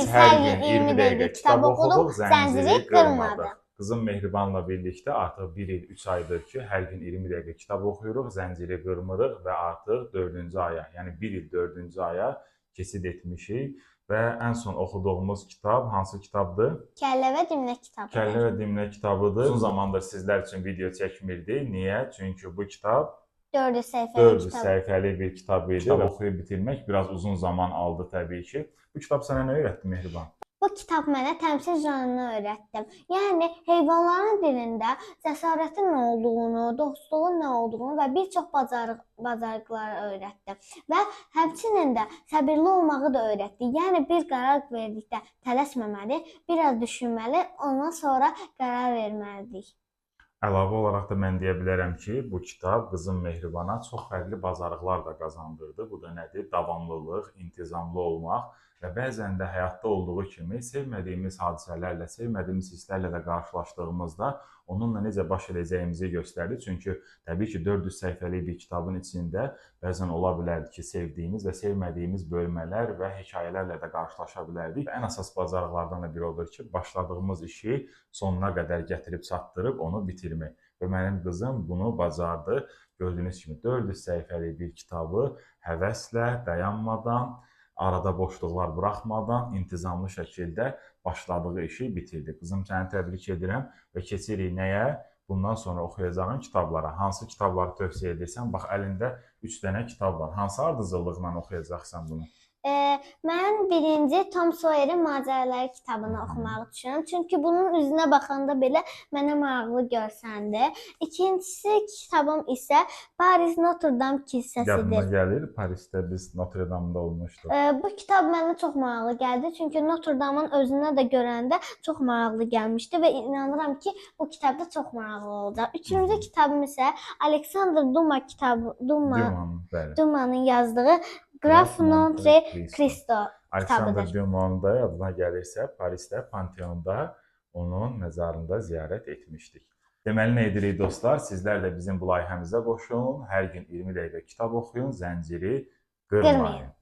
Biz hər gün 20 dəqiqə kitab oxuduq, zənciri qırmadıq. Qızım Mehribanla birlikdə artıq 1 il 3 aydır ki, hər gün 20 dəqiqə kitab oxuyuruq, zənciri qırmırıq və artıq 4-cü aya, yəni 1 il 4-cü aya keçid etmişik və ən son oxuduğumuz kitab hansı kitabdır? Kəllə və Dimnə kitabıdır. Kəllə və Dimnə kitabıdır. Uzun zamandır sizlər üçün video çəkmirdik. Niyə? Çünki bu kitab 400 səhifəli 400 kitab. səhifəli bir kitab idi. Kitab oxuyub bitirmək biraz uzun zaman aldı təbii ki. Bu kitab sənə nə öyrətdi Mehriban? Bu kitab mənə təmsil janrını öyrətdi. Yəni heyvanların dilində cəsarətin nə olduğunu, dostluğun nə olduğunu və bir çox bacarıqları öyrətdi. Və həmçinin də səbirli olmağı da öyrətdi. Yəni bir qərar verdikdə tələsməməli, biraz düşünməli, ondan sonra qərar verməliyik. Əlavə olaraq da mən deyə bilərəm ki, bu kitab qızım Mehribana çox fərqli bacarıqlar da qazandırdı. Bu da nədir? Davamlılıq, intizamlı olmaq və bəzən də həyatda olduğu kimi sevmədiyimiz hadisələrlə, sevmədiyimiz hisslərlə də qarşılaşdığımızda onunla necə baş edəcəyimizi göstərdi. Çünki təbii ki, 400 səhifəlik bir kitabın içində bəzən ola bilərdi ki, sevdiyimiz və sevmədiyimiz bölmələr və hekayələrlə də qarşılaşa bilərdik. Ən əsas bacarıqlardan da biri odur ki, başladığımız işi sonuna qədər gətirib çatdırıb onu bitirmək. Və mənim qızım bunu bacardı. Gördüyünüz kimi 400 səhifəlik bir kitabı həvəslə, dayanmadan, arada boşluqlar buraxmadan intizamlı şəkildə başladığı işi bitirdi. Qızım, səni təbrik edirəm və keçirik nəyə? Bundan sonra oxuyacağın kitablara. Hansı kitabları tövsiyə edirsən? Bax, əlində 3 dənə kitab var. Hansı ardıcıllıqla oxuyacaqsan bunu? Mən birinci Tom Sawyer'in Macəraları kitabını oxumağı düşünürəm. Çünki bunun üzünə baxanda belə mənə maraqlı görsəndi. İkincisi kitabım isə Paris Notre Dame Yadına kilsəsidir. gəlir, Parisdə biz Notre Dame-da olmuşduq. Bu kitab mənə çox maraqlı gəldi. Çünki Notre Dame-ın özünə də görəndə çox maraqlı gəlmişdi və inanıram ki, bu kitab da çox maraqlı olacaq. Üçüncü kitabım isə Alexander Dumas kitabı, Duman, bəli. Dumanın yazdığı Graf Monte Cristo Alexander kitabıdır. Dumas da yadına gəlirsə, Parisdə Panteonda onun məzarında ziyarət etmişdik. Deməli nə edirik dostlar? Sizlər də bizim bu layihəmizə qoşulun. Hər gün 20 dəqiqə kitab oxuyun, zənciri qırmayın. Qırmayın.